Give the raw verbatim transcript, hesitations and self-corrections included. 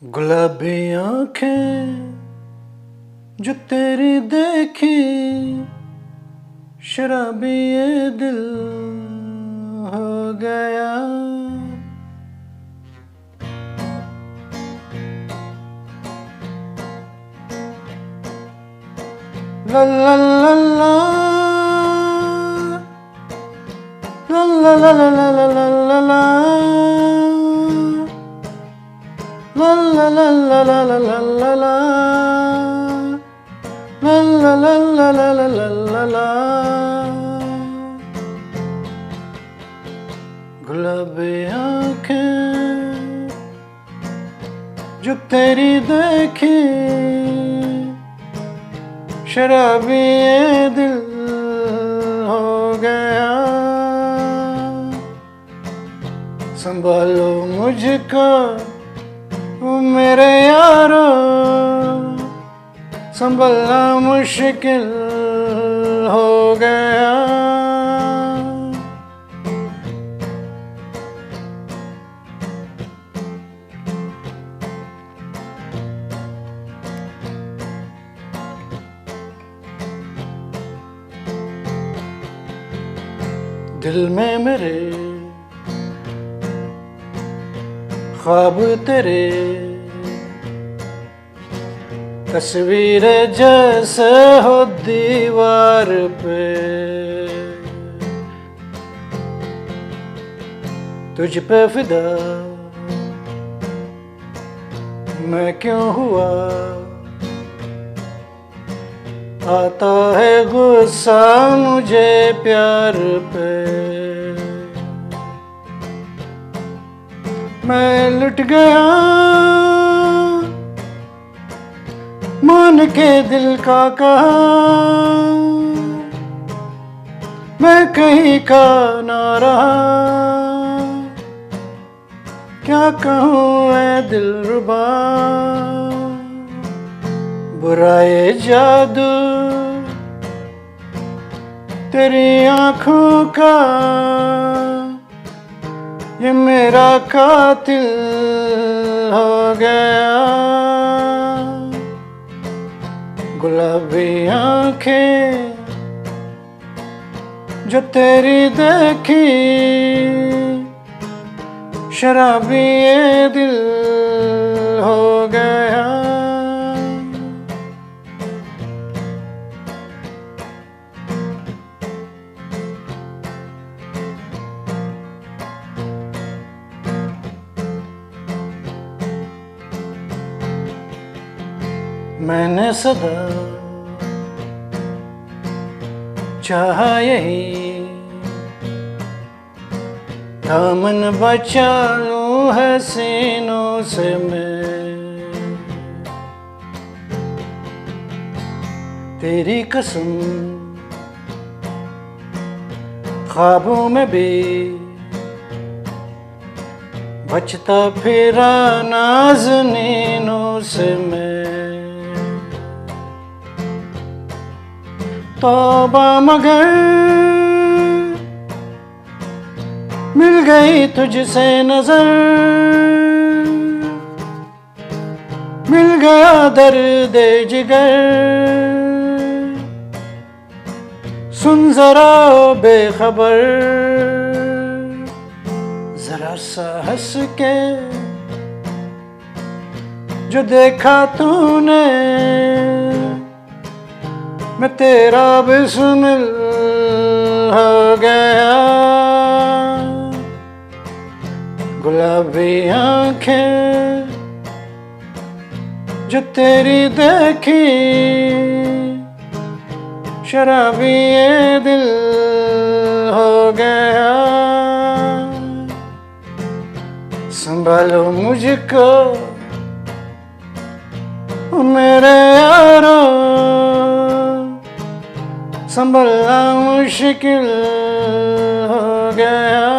گلابی آنکھیں جو تیری دیکھی، شرابی یہ دل ہو گیا. لا لا لا لا. لا لا لا لا لا لا لا لا. لا لا لا لا لا لا لا لا. لا لا لا لا لا لا لا لا. گلابی آنکھیں جو تیری دیکھی، شرابی یہ دل ہو گیا. سنبھالو مجھ کو، او میرے یارو، سنبھلنا مشکل ہو گیا. دل میں میرے خواب تیرے، تصویر جیسے ہو دیوار پہ، تجھ پہ فدا میں کیوں ہوا؟ آتا ہے غصہ مجھے پیار پہ. میں لٹ گیا مان کے دل کا کہا، میں کہیں کا نہ رہا. کیا کہوں اے دلربا، برا یہ جادو تیری آنکھوں کا، یہ میرا قاتل ہو گیا. گلابی آنکھیں جو تیری دیکھی، شرابی یہ دل ہو گیا. میں نے سدا چاہا یہی، دامن بچا لوں حسینوں سے میں. تیری قسم، خوابوں میں بھی بچتا پھرا نازنینوں سے میں. توبہ مگر مل گئی تجھ سے نظر، مل گیا درد جگر. سن ذرا او بے خبر، ذرا سا ہنس کے جو دیکھا تو نے، میں تیرا بسمل ہو گیا. گلابی آنکھیں جو تیری دیکھی، شرابی یہ دل ہو گیا. سنبھالو مجھ کو میرے یارو، سنبھلنا مشکل ہو گیا.